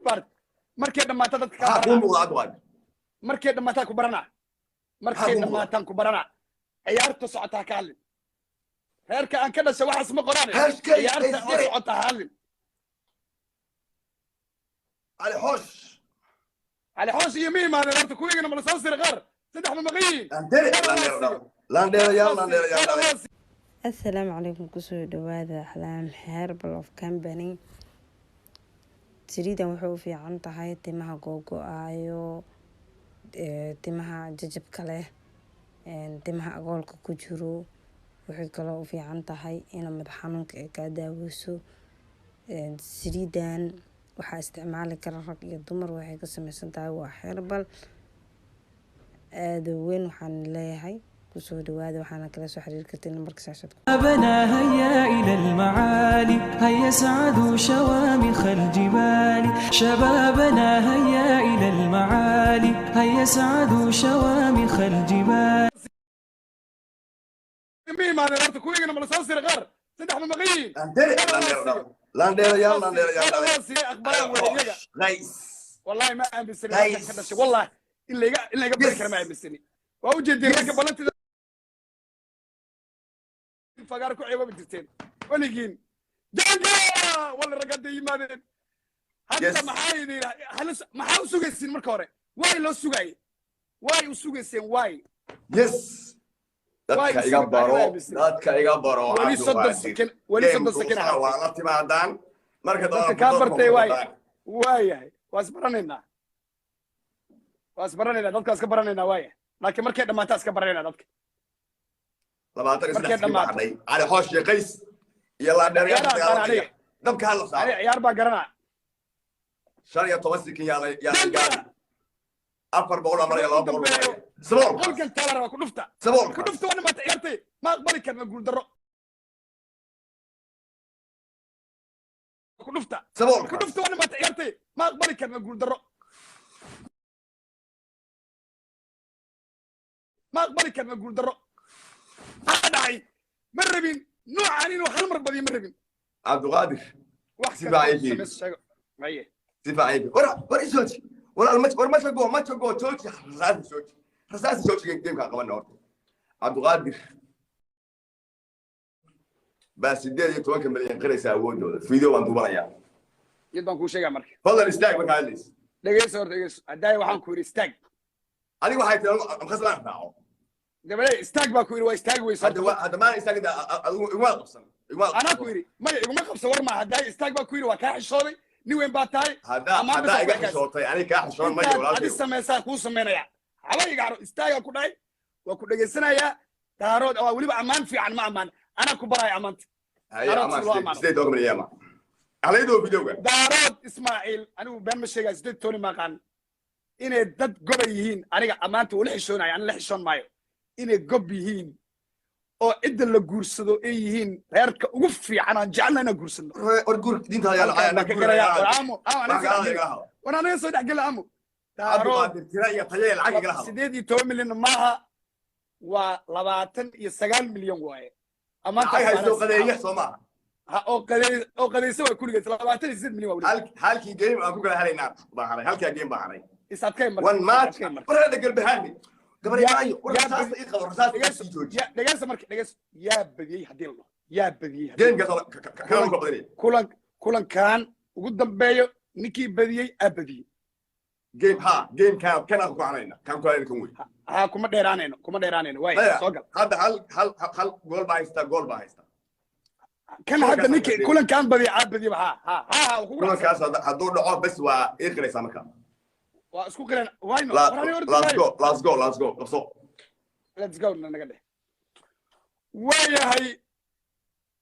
Part markay dhammaato dadka kaa Maxaa kuu baranaa. muuqda, Cabdiqaadir? Markay dhammaataa ku baranaa. Markay Maxaa kuu muuqda? dhammaataan ku baranaa. Ciyaarta socotaa ka hadlin. Reerka aan ka dhashay waxaas ma qoraan. Hashkay, Ciyaarta oo qays yare. socotaa ha hadlin. Cali Xoosh. Cali Xoosh iyo ma imaadeen horta? Kuwiigana ma la soo sira? Qaar saddex ma maqan yihiin? Landheere, landheerayaal, landheerayaal. Assalaamu calaykum, kusoo dhawaada Axlaam Herbal of Company. Saliidan waxay u fiican tahay timaha googo-aayo, timaha jajabka leh, timaha agoolka ku jiro. Waxay kaloo u fiican tahay in madax xanuunka ay kaa daaweyso. Saliidan waxaa isticmaali kara rag iyo dumar. Waxay ka sameysan tahay waa herbal aada u weyn. Waxaan leeyahay kusoo dhawaada, waxaana kala soo xiriiri kartay nambarka shaashad. شبابنا هيا إلى المعالي، هيا اسعدوا شوامخ الجبال. شبابنا هيا إلى المعالي، هيا اسعدوا شوامخ الجبال. Ma imaadeen horta? Kuwiigana ma la soo sira? Qaar saddex ma maqan yihiin? Landheere, landheerayaal, landheerayaal. Loo siiyey aqbalaan wey iyaga. Qays. Wallahi ma aaminsani. Guys. Ragga ka dhashay, wallahi in layga bari kara ma aaminsani. Waa u jeedeen ragga ballantida fagaar ku ceebaba jirteen weligiin. Janga walla rag hadday yimaadeen hadda. Maxaa idin maxaa u sugaysiin marka hore? Waay loo sugaayey? Waay u sugayseen? Waay? Yes, dadka iga baro, dadka iga baro. Weli 30 Cabdiqaadir. second, weli 30 second. Game waa la timaadaan marka. Dadka kaa bartay waay. Waayahay, waa isbaranaynaa, waa isbaranaynaa dadka, waa iska baranaynaa. Waaya, laakiin markay dhammaataa iska baranaynaa dadka. 23 Markay second dhammaato. Hadhay Cali Xoosh iyo Qays iyo laandheerayaal. Ciyaaraha dagaalamaya. aniga. Dabka hala Ani saaro. Ciyaar baa garanaa. 15 second yaa la Janga! gaari. 400 baa maraya, 200 baa maraya. Saboolkaas. Qolkan taala rabaa ku dhufta. Ku Saboolkaas. dhufta. Waa dhamaata ciyaartay, ma aqbali karna guuldarro. Ku dhufta, ku Saboolkaas. dhufta. Waa dhamaata ciyaartay, ma aqbali karna guuldarro, ma aqbali karna guuldarro. Maxaa dhacay? Ma rabin noocan inuu hal mar badiyo, ma rabin. Cabdiqaadir. Wax Si kasta fiican oo ii fiiri. samayso sheego maye. Si fiican ii fiiri. War war isooji walaal, ma war ma tago, ma tago, jooji rasaasi, jooji rasaasi, jooji. Gamekaan qabana horta. Cabdiqaadir baa 18-ka milyan qiraysa awoodooda. Video baan duubanayaa. Mid baan kuu sheegaa marka. Fadlan istaag markaa hadlaysa. Dhegeyso horta, dhegeyso. Haddaaya waxaan ku yidhi istaag. Adiga waxay tiri amkhaslaan raaco. Dabale istaag baa ku yidhi, waa istaagi weysa. Hadda hadda maana istaagida, adigu iguma qabsan, iguma. Anaa ku yidhi maya, iguma qabso war maa. Haddaaya istaag baa ku yidhi, waa kaa xishooday, nin weyn baa tahay. Hadda Amaan haddaa baa iga ku ekaas. xishootay, aniga kaa xishoon mayo. Intaad adi Walaalkay. samaysaa kuu samaynaya. Haba iga caro. Istaagaa ku dhahay, waa ku dhegaysanayaa. Daarood waa weliba ammaan fiican ma ammaan, anaa ku baraya ammaanta. Haye. Daarood Amaan si loo amaano. 18 milyan ama halaydoo videoga. Daarood Ismaaciil, anigu been ma sheegaya, sideed tooni ma aqaan inay dad goba yihiin. Aniga ammaanta wala xishoonaya, ani la xishoon maayo. Inay gob yihiin oo cidda la guursado ay yihiin reerka ugu fiican aan jecelna inaan guursano. War guur diinta ayaa Halkaan baan ka garaya. War aamu, aamu, aniga soo dhexgeli. War aniga soo dhexgeli, aamu. Daarood Cabdiqaadir, tira iyo tayo iyo lacag igala hadlo. 18 milyan maaha, waa 29 milyan waaye. Ammaantaas Lacag haysto. waana Qadeeya soo maaha? Ha, oo qadeey, oo qadeysa waa kuligeed. 28 milyan waa weliba. Halkii game aan ku kala helaynaa baan haray, halkaa game baan haray. Is adkay marka. One match. Is adkay marka. War hada galbahaani gabar maayo. War rasaasta ii qabo, rasaasta ii jooji. Dhegeyso marka, dhegeyso. Yaa badiyey haddii la dhaho? Yaa badiyey haddii Gamekaas kana ku badanaya. Kulankan ugu dambeeyo ninkii badiyey aa badiyey. Game ha, game kan kan aan ku hanayna, kan ku hanayna kan wey. Ha, kuma dheeraanayno, kuma dheeraanayno. Waay. Maya. Soo gal. Hadda hal gool baa haystaa, gool baa haystaa. Kan hadda ninkii kulankan badiyey aa badiyey. Ha ha ha ha, kugu raacsan. Kulankaas hadduu dhaco bes waa ii qiraysaa marka. Waa isku qiran wayno. War ani ordi Let's maayo. go, let's go, let's go, qabso. Let's go naga dheh. Waayahay,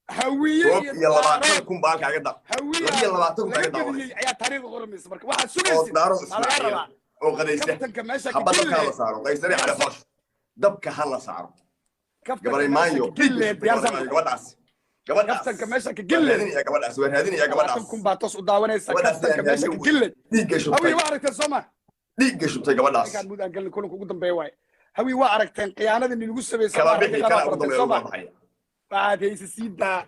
Hawiye koob iyo iyo labaatan Daarood kun baa halkaaga da Hawiye 22,000 laga baa ka badiyey ayaa taariikhda qoramaysa marka waxaad oo sugaysid Daaro baa laga Ismaaciil rabaa. oo qadaysa. Kaftanka meesha ka Habad dabka hala gelle. saaro. Qaysari Cali Xoosh, dabka hala saaro. Kaftanka Gabaray meesha maayo. ka gelle, diyaarsan. Gabadhaas, gabadhaas. Kaftanka meesha ka Waan gelle. raadinaya gabadhaas, waan raadinaya gabadhaas. 20,000 baa toos u daawanaysa. Gabadhaas Kaftanka ayaan meesha ka raadinaya. gelle. Dhiigga shubtay. Hawiye waa aragteen soo ma? Dhiigga shubtay gabadhaas. Ninkaan mud aan galin, kulanka ugu dambeeya waaye. Hawiye waa aragteen khiyaanadii nilagu sameeyey. Kala Soo ma? bixi Ragga kana qaar ugu baa dambeeya soo ugu ma? baxaya. Waxaad haysa sii daa,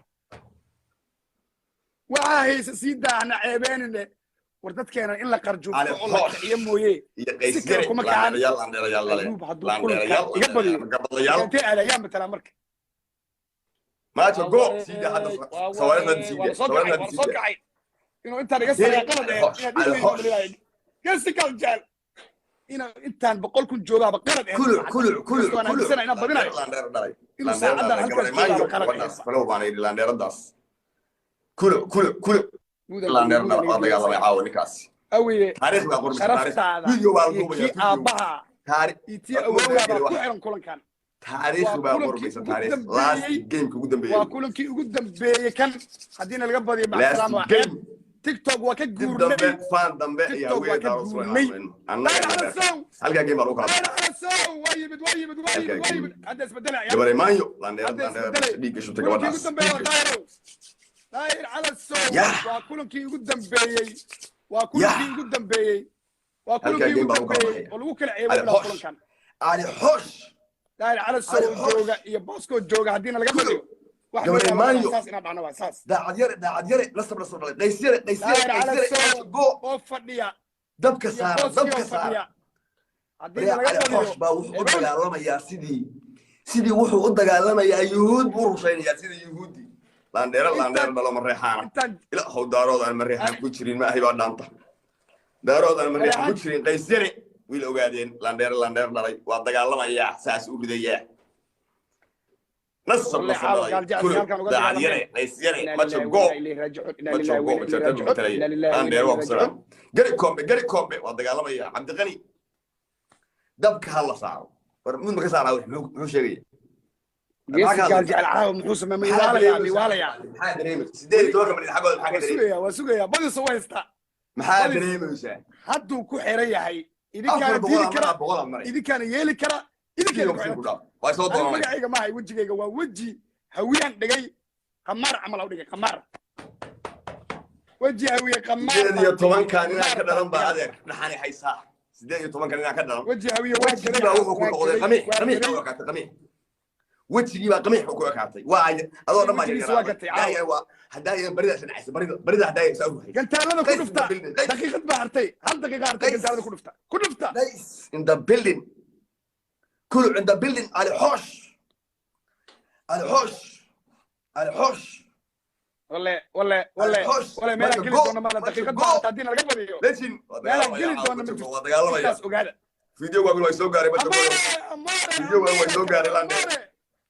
waxaa haysa sii daa, hana ceebeenine. War dadkeena in la qarjuufto Ali oo la Xoosh. kiciyo mooye Iyo si kale Qaysyare. kuma kacaan. Laandheerayaal, laandheerayaal lale. Ayuub hadduu Laandheerayaal, kulanka iga badiyo, gabadlayaal. intee aadayaa matalaa marka? Maajo go siida hadda sawaarikhda Waa siida la soo kacay, sawaarikhda waa la soo siida. kacay. Inuu intaan iga sareeya qalad Ali eh Xoosh, inaad Ali dhihi Xoosh. weydo geesi jecel inuu intaan 100,000 joogaaba qalad eh. Kuluc, kuluc, kuluc, Inkastoo aan kuluc. aaminsanahay inaan badinayo. Laandheer dhalay. Inuu saacadan halkaas Maayo joogaaba qalad gabadhaas eh. falow baan yidhi laandheeradaas. Kuluc, kuluc, kuluc. Laandheer dhalay waa dagaalamay caawa ninkaasi. Awiye, Taariikh baa qormaysa, taariikh. sharaftaada Video baa la iyo duubaya, kii video. aabbaha Taariikh iyo tii awowgaa baa ku xiran kulankan. Taariikh Waa baa kulankii qormaysa, ugu taariikh. dambeeyey. Last gameka ugu dambeeyey. Waa kulankii ugu dambeeyey kan haddiina laga badiyo Last macasalaam waa ceeb. game. TikTok waa ka Dib guurnay. dambe fan dambe ayaa TikTok waa weeye ka daarood soo guurnay. annaga Daahir Calasow. halkaa game baa lagu kala Daahir Calasow waa yimid, waa yimid, waa yimid, waa yimid. Hadda isbedelaya. gabaray maayo laandheerad Hadda laandheerad isbedelay. dhiigga shubtay Kulankii ugu gabadhaas. dambeeyey waa Daahirow. Daahir Calasow. Yah. Waa kulankii ugu dambeeyey, waa kulankii Yah. ugu dambeeyey, waa Halkaa kulankii game ugu baa lagu kala dambeeyey baxaya. oo lagu kala ceebo Ali bilaa Xoosh. kulankan. Ali Xoosh. Daahir Calasow Ali Xoosh. jooga iyo Bosco jooga haddiina laga badiyo wax Gabaray loo Maayo. saas inaan dhacno waa saas. Daacad yare, daacad yare, nasab nasab dhalay, Qays yare, Qays yare, Daahir Qays yare. Calasow Go oo fadhiya dabka iyo saara, Bosco dabka oo saara. fadhiya haddii Baryaa laga Ali badiyo Xoosh baa wuxuu u dagaalamayaa sidii wuxuu u dagaalamayaa yuhuud buu rushaynayaa sidii yuhuudi. Laandheera, laandheera dhalo ma reexaana. Intaan Ilaahow daarood aan mareexaan ku jirin ma ahi baa dhaanta daarood aan mareexaan ku jirin. Qays yare wiil ogaadeen laandheer laandheer dhalay waa dagaalamayaa saas u ridayaa nasab Wallahi nasab caawa dhalay gaal jecel kuluc halkan uga daacad yare dagaalamay. Qays yare Inna majo lillahi go wa inna ilayhi raaji'uun, inna majo lillahi go wa inna ilayhi majartadu raaji'uun, matalaya inna lillahi wa inna laandheer waa ilayhi ku salaam. raaji'uun. Gari koombe, gari koombe waa dagaalamaya. Cabdiqani dabka ha la saaro. War mid ma ka saaraa? Muxuu sheegaya? Geesi gaal jecel caawa muxuu sameeyey? Miwaalayaa, miwaalayaa. Maxaa dareemaysa 18-ka milyan xaggooda maxaa ka Waa dareemaysa? sugayaa, waa sugayaa. Badiso waa haystaa. Maxaa Badis. dareemaysaa? Hadduu ku xiran yahay idinkaana afar diidi boqol kara, ama boqol aan maray. idinkaana yeeli kara, idinkaana ku xiran. Waa soo Anigu doonanay. magacayga maahay, wejigayga waa weji hawiyaan dhigay, qamaar camal au dhigay, qamaar, weji hawiye qamaar. 18-kan inaan ka dhalan baa adeer dhaxani haysaa, 18-kan inaan ka dhalan. Weji hawiye waa Wejigii gaday. baa wuxuu ku Waa noqday gaday, qamiix waa qamiix gaday. u ekaatay qamiix, wejigii baa qamiix ku ekaatay. Waa adoo dhan baa Wejigiisa waa gatay, caawa. yaraaday. Waa haddaa baridaa shanacaysa barida barida haddaa saa u ruxay. Gantaalada ku Qays dhufta. in the building. Qays. Daqiiqad baa hartay, hal daqiiqa hartay. Qays. Gantaalada ku dhufta, ku dhufta. Qays in the building, kuluc in the building. Ali Xoosh, Ali Xoosh, Ali Xoosh. Walle, walle, walle. Xoosh. Walle meelaan Marka geli go, doona mala marka daqiiqad go. baa hartay haddiina laga badiyo. Legend waa Meelaan dagaalamaya geli caawa, doona ma Major jirto. waa dagaalamaya. Intaas ogaada. Video waa way soo gaaray Major. Amore, amore. Video waa way soo gaaray London. Amore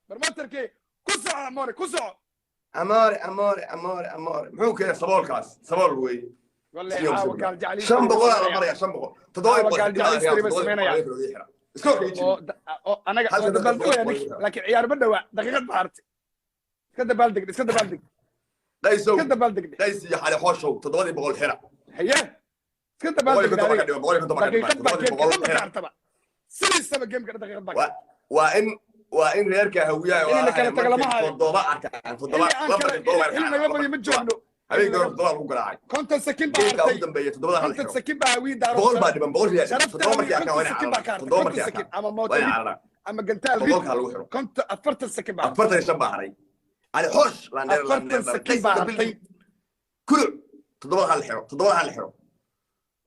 barmatarkii ku soco, amore ku soco. Amore, amore, amore, amore muxuu keenay saboolkaas? Sabool weeye. Walle caawa gaal jecel 500 aa la maraya, 500, toddoba Caawa boqol gaal jecel history bay sameynayaan. Iskoolka ii oo jiri. Oo anaga Halka waa dadka dabaaldegaya boqol ninki boqol. Laakiin ciyaar ma dhawaa, daqiiqad baa hartay. Iska dabaaldeg, iska dabaaldeg. Qaysow. Iska dabaaldeg. Qays iyo Xali Xooshow 700 xira. Haye, iska Boqol iyo dabaaldeg. konton baa ka dhiman, 150 baa ka dhiman. Daqiiqad baa 700 geemka dhanba ka xira. hartaba, sidiisaba geemka daqiiqad baa ka Waa in reerka hawiyaha Xilli la kala tago lama hayo. toddoba arkaan toddoba Xilli aan lambarka kala toddoba xilli naga badiyo ma joogno. Habeenkii hore toddoba lagu garaacay. 50 sakin baa Geemka ugu hartay. dambeeya toddobada hal 50 xiro. sakin baa hawiye daaro. 100 baa dhiman, 100 riyaal. Sharafta Toddoba markii hawiye arkaan waa 50 inay sakin baa ka cararaan. hartay. Toddoba 50 markii sakin arkaan ama waa mooto inay rid cararaan. Ama gantaal rid. Boqolkaa lagu xiro. 50, 40 sakin baa hartay. 45 baa haray. Ali Xoosh laandheer 40 laandheer. sakin baa hartay. Kuluc toddobada hal xiro, toddobada hal xiro,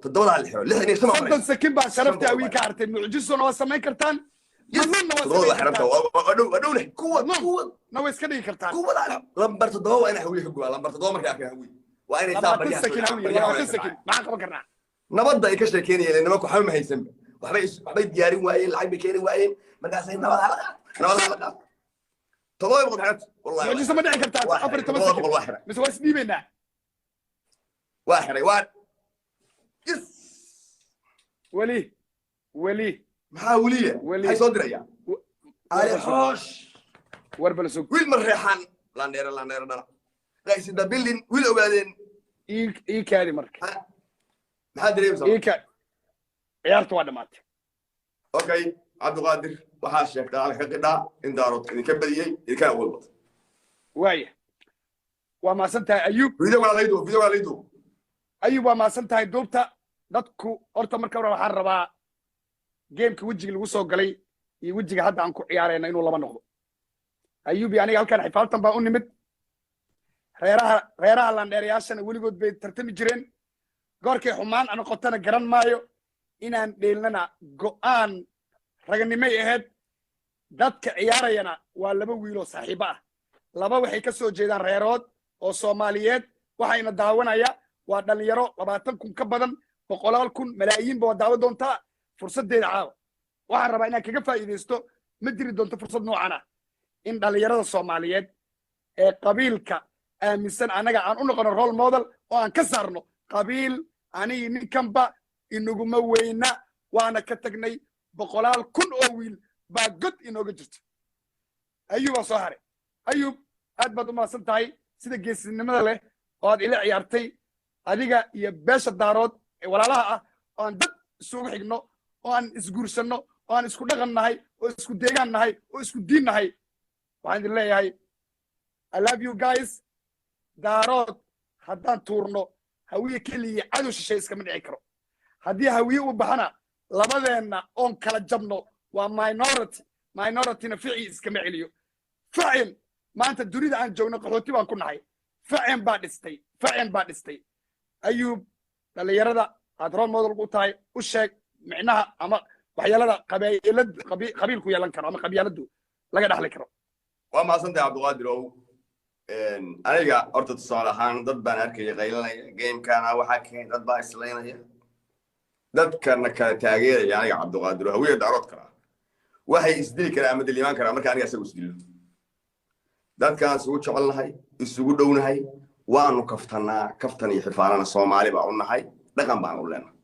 toddobada hal xiro, 65 baa 50 maraysa. Sakin baa sharafta 500 hawiye ka hartay. Mucjisona waa samayn kartaan, madnunna waa Toddobada waa samayn xiranta kartaan. waa dhow, waa dhow leh kuwa Madnun. kuwa Na way iska dhigi kartaan. Kuwa lambar 7 waa inay hawiye ka gubaa. Lambar 7 markay arkaan hawiye waa inay saa 20 baryaha sakin hawiye, baryaha 20 sakin maxaan qaban karnaa? Nabadda ay ka sheekeynayeen nimanku waxba ma haysanba, waxbay diyaarin waayeen, lacag bay keeni waayeen. Markaasay nabad hala qaat, nabad hala qaat. 700 xiranta wallahi. Mucjiso ma dhici kartaa? Waa 14 xiray, sakin. 700 waa xiray. Mise waa isdhiibaynaa? Waa xiray, waa yes. Weli, weli. Maxaa weliya? Weli. Maxay soo dirayaa? Ali Xoosh. War bala sug. Wiil ma reexaan landheere landheere dhala qaysida billin wiil ogaadeen. Ii kaadi marka. Maxaa dareemaysaa? Ii kaadi, ciyaartu waa dhammaatay. Okay, Cabdiqaadir, waxaa sheegtaa halka qidhaa in Daarood idinka badiyey, idinka awood batay. Waaya, waa mahadsan tahay, Ayuub. Video waa laydu, video waa laydu. Ayuub, waa mahadsan tahay. Duubta dadku horta marka hore waxaan rabaa geemka wejiga lagu soo galay iyo wejiga hadda aan ku ciyaarayna inuu laba noqdo. Ayuub iyo aniga halkan xifaaltan baa u nimid. Reeraha landheerayaashana weligood bay tartami jireen. Goorkay xumaan noqotana garan maayo. Inaan dheelnana go'aan raganimay ahayd. Dadka ciyaarayana waa laba wiiloo saaxiibo ah. Laba waxay ka soo jeedaan reerood oo Soomaaliyeed. Waxayna daawanaya waa dhalinyaro 20,000 ka badan, boqolaal kun, malaayiinba waa daawan doontaa. Fursaddeeda caawa waxaan rabaa inaan kaga faa'iidaysto. Ma jiri doonto fursad noocan ah in dhalinyarada Soomaaliyeed ee qabiilka aaminsan annaga aan u noqono role model oo aan ka saarno qabiil. Anigi ninkanba inaguma weyna, waana ka tagnay. Boqolaal kun oo wiil baa god inooga jirta. Ayuubaa soo haray. Ayuub, aad baad u mahadsan tahay sida geesinimada leh oo aad ila ciyaartay, adiga iyo beesha Daarood ee walaalaha ah oo aan dad isugu xigno, oo aan isguursanno, oo aan isku dhaqan nahay, oo isku deegaan nahay, oo isku diin nahay. Waxaan idin leeyahay, I love you guys. Daarood haddaan tuurno, Hawiye keligii cadow shishay iskama dhici karo. Haddii Hawiye uu baxana, labadeenna oon kala jabno waa minority. Minorityna fici iskama celiyo. Facin maanta dunida aan joogno qaxooti baan ku nahay. Facin baa dhistay, facin baa dhistay. Ayuub, dhalinyarada aad role model u tahay u sheeg micnaha ama waxyeelada qabaa'ilad qabiilku yeelan karo ama qabyaaladu laga dhaxli karo. Waa mahadsantahay, Cabdiqaadir. Ow, aniga horta tusaale ahaan dad baan arkaya qaylanaya, gamekana waxaa keen dad baa islaynaya, dadkana kala taageeraya. Aniga Cabdiqaadir oo Hawiye Daarood kala waxay isdili karaa ama dilimaan karaa marka aniga isagu isdilo. Dadkaan isugu jecelnahay, isugu dhownahay, waanu kaftanaa. Kaftan iyo xifaalana Soomaali baa u nahay, dhaqan baan u leenahay.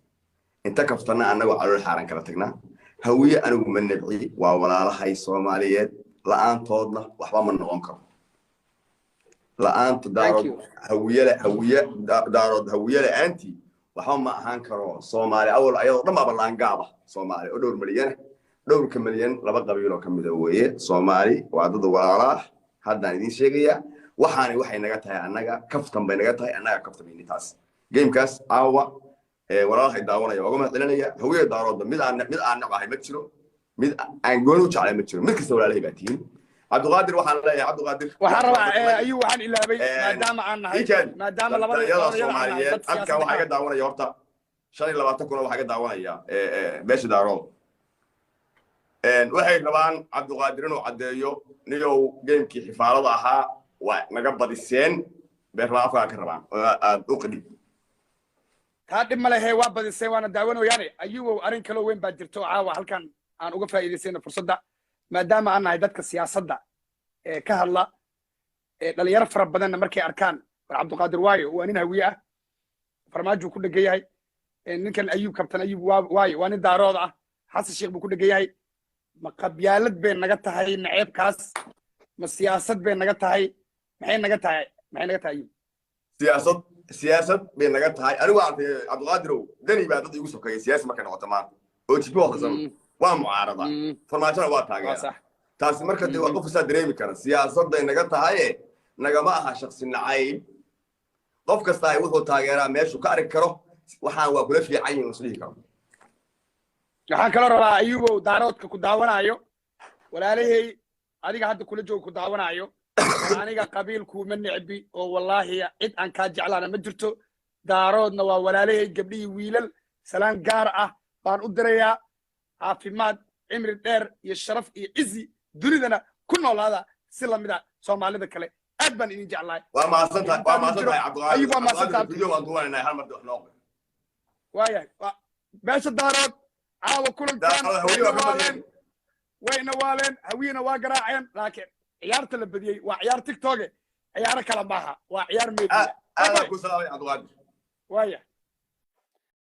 Inta kaftana annagoo calool xaaran kala tagnaa. Hawiye anigu ma nebci, waa walaalahay Soomaaliyeed. La-aantoodna waxba ma noqon karo. La-aanta Daarood, Hawiyele, Hawiye, Daarood, Hawiye la-aantii waxba ma ahaan karo. Soomaali awal ayadoo dhan baaba laangaaba. Soomaali oo dhowr milyana, dhowrka milyan laba qabiil oo ka mida weeye. Soomaali waa dad walaalaah. Haddaan idiin sheegayaa, waxaani waxay naga tahay annaga kaftan bay naga tahay, annaga kaftamayni. Taas gamekaas caawa walaalahay daawanaya waa uga mahad celinaya. Hawiye Daaroodba mid aan nabcahay ma jiro, mid aan gooni u jeclay ma jiro. Mid kasta walaalahay baa tihiin. Cabdiqaadir waxaan leeyahay, Cabdiqaadir. Waxaan rabaa, ayuu, waxaan ilaabay, maadaama aan nahay, maadaama labada dhalinyarada Soomaaliyeed halkan waxaa iga daawanaya horta 25,000. Waxaa iga daawanaya beesha Daarood. Waxay rabaan Cabdiqaadir inuu caddeeyo niyow gamekii xifaalada ahaa waa naga badiseen bay rabaan, afkaa ka rabaan oo aad u qidhib. Taa dhib ma lehe, waa badiseen, waana daawanayaane. Ayuwow, arrin kaloo weyn baa jirto oo caawa halkan aan uga faa'iidaysayno fursadda, maadaama aan nahay dadka siyaasadda ee ka hadla ee dhalinyaro fara badanna markay arkaan, war Cabdiqaadir waayo waa nin Hawiye ah, Farmaajuu ku dhegan yahay. Ninkan Ayuub, Kabtan Ayuub waayo waa nin Daarood ah, Xasan Sheekh buu ku dhegan yahay. Ma qabyaalad bay naga tahay naceebkaas, ma siyaasad bay naga tahay? Maxay naga tahay? Maxay naga tahay, Ayuub? Siyaasad, siyaasad bay naga tahay. Anigu arkay, Cabdiqaadirow, Deni baa dad igu sokeeya siyaasi markay noqoto maanta oo jibi waqtisan waa mucaarada, Farmaajona waa taageera. Taasi marka dee waa qof kastaa dareemi kara siyaasadday naga tahaye, nagama aha shaksi nacayb. Qof kasta ay wuxuu taageeraa meeshuu ka arki karo waxaan waa kula fiican yihin isdhihi karo. Waxaan kaloo rabaa, Ayubow, Daaroodka ku daawanaayo, walaalahey, adiga hadda kula jooga ku daawanaayo, aniga qabiilkuuma necbi oo wallaahi cid aan kaa jeclaana ma jirto. Daaroodna waa walaalahey, gabdhihii wiilal. Salaan gaar ah baan u dirayaa. Caafimaad, cimri dheer iyo sharaf iyo cizi dunidana ku noolaada si lamid a Soomaalida kale. Aad baan idin jeclahay. Waa mahadsantahay, waa mahadsantahay. Cabdiqaadir. Ayub, waa mahadsantahay. Video waan duubanaynaa hal mar wax noo. Waayahay, beesha Daarood caawa kulankan wayna waaleen, wayna waaleen. Hawiyena waa garaaceen, laakiin ciyaarta la badiyey waa ciyaar TikToke, ciyaaro kale maaha, waa ciyaar media. Aadaan ku salaamay, Cabdiqaadir. Waaya.